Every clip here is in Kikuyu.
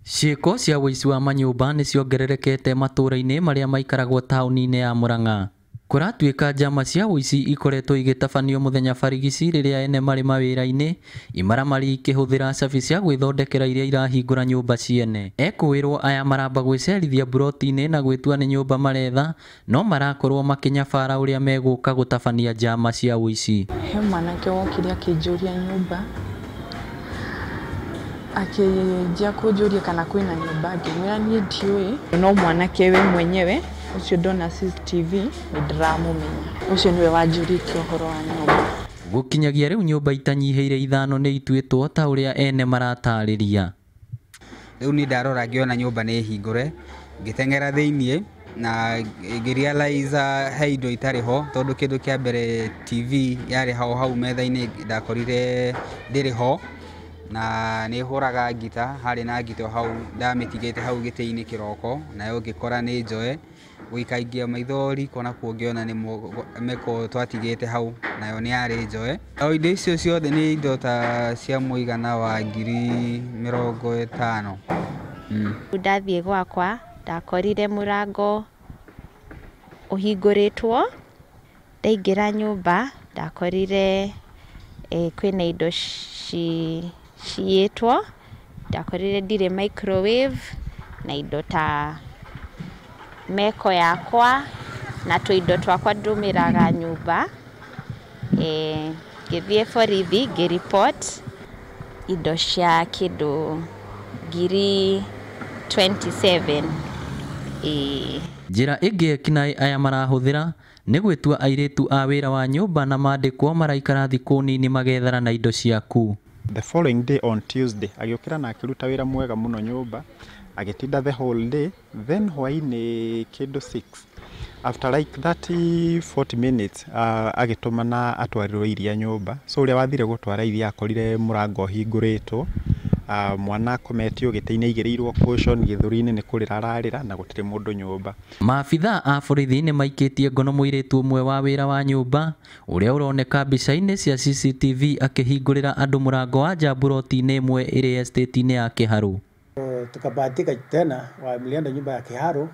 Ciĩko cia ũici wa manyũmba nĩ ciongererekete matũũra-inĩ marĩa maikaragwo taũni-inĩ ya Murang'a. Kũratuĩka njama cia ũici ikoretwo igĩtabanio mũthenya barigici rĩrĩa ene marĩ mawĩra-inĩ, imaramari ikĩhũthĩra cabi cia gwĩthondekera iria irahingũra nyũmba ciene. Ekũĩrwo aya maramba gwĩcerithia mburoti-inĩ na gwĩtua nĩ nyũmba maretha, no marakorwo makĩnyabara ũrĩa megũka gũtabania njama cia ũici. He mwanake wokire akĩnjũria nyũmba, akĩnjia kũnjũria kana kwĩna nyũmba, ngĩmwĩra niĩ ndiũĩ, no mwanake we mwenyewe ũcio ndona CCTV nĩ ndĩramũmenya, ũcio nĩwe wanjũrĩtie ũhoro wa nyũmba. Gũkinyagia rĩu nyũmba itanyihĩire ithano nĩ ituĩtwo ta ũrĩa ene maratarĩria. Rĩu niĩ ndarora ngĩona nyũmba nĩ hingũre, ngĩteng'era thĩiniĩ na ngĩrealize he indo itarĩ ho, tondũ kĩndũ kĩa mbere TV yarĩ hau hau metha-inĩ ndakorire ndĩrĩ ho, na nĩ hũraga ngita, harĩ na ngita hau ndamĩtigĩte hau gĩtĩ-inĩ kĩroko, nayo ngĩkora nĩ njoe. Gũikaingia maithori kona kuo ngĩona nĩ mĩko twatigĩte hau, nayo nĩ yarĩ njoe. O indo icio ciothe nĩ indo ta cia mũigana wa 50,000. Ndathiĩ gwakwa ndakorire mũrango ũhingũrĩtwo, ndaingĩra nyũmba ndakorire kwĩna indo ciyĩtwo, ndakorire ndirĩ microwave na indo ta meko yakwa na tũindo twakwa ndũmĩraga nyũmba. Ngĩthiĩ borithi ngĩripot indo cia kĩndũ 27,000. Njĩra ĩngĩ ekinaĩ aya marahũthĩra nĩ gwĩtua airĩtu a wĩra wa nyũmba na mandĩkwo maraikara thikũ nini magethara na indo ciaku. The following day on Tuesday agĩũkĩra na akĩruta wĩra mwega mũno nyũmba, agĩtinda the whole day, then hwaĩ-inĩ kĩndũ 6 after like 30 40 minutes agĩtũmana atwarĩrwo iria nyũmba. So ũrĩa wathire gũtwara iria akorire mũrango ũhingũrĩtwo, mwana akometio gĩtĩ-inĩ aigĩrĩirwo cushion gĩthũri-inĩ nĩ kũrĩra ararĩra na gũtirĩ mũndũ nyũmba. Maabithaa a borithi nĩ maikĩtie ngono mũirĩtu ũmwe wa wĩra wa nyũmba ũrĩa ũroneka mbica-inĩ cia CCTV akĩhingũrĩra andũ mũrango wa nja mburoti-inĩ ĩmwe ĩrĩ estate-inĩ ya Kĩharũ. Tukabahatika tena, walienda nyumba ya Kiharu,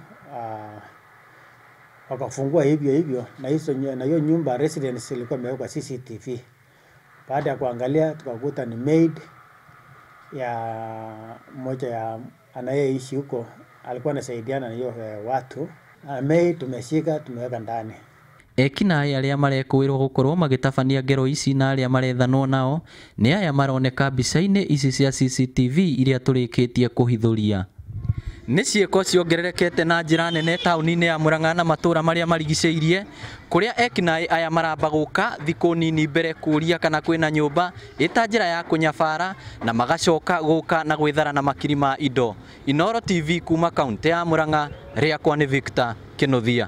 wakafungua hivyo hivyo, na hizo na hiyo nyumba residence ilikuwa imewekwa CCTV. Baada ya kuangalia tukakuta ni maid ya mmoja ya anayeishi huko, alikuwa anasaidiana na hiyo watu. Maid tumeshika tumeweka ndani. Ekinaĩ arĩa marekũĩrwo gũkorwo magĩtabania ngero ici na arĩa marethanwo nao nĩ aya maroneka mbica-inĩ ici cia CCTV iria tũrĩkĩtie kũhithũria. Nĩ ciĩko ciongererekete na njĩra nene taũni-inĩ ya Murang'a na matũũra marĩa marigicĩirie, kũrĩa ekinaĩ aya maramba gũka thikũ nini mbere kũria kana kwĩna nyũmba ĩta njĩra ya kũnyabara na magacoka gũka na gwĩthara na makiri ma indo. Inooro TV kuma kaũntĩ ya Murang'a, rĩakwa nĩ Victor Kĩnuthia.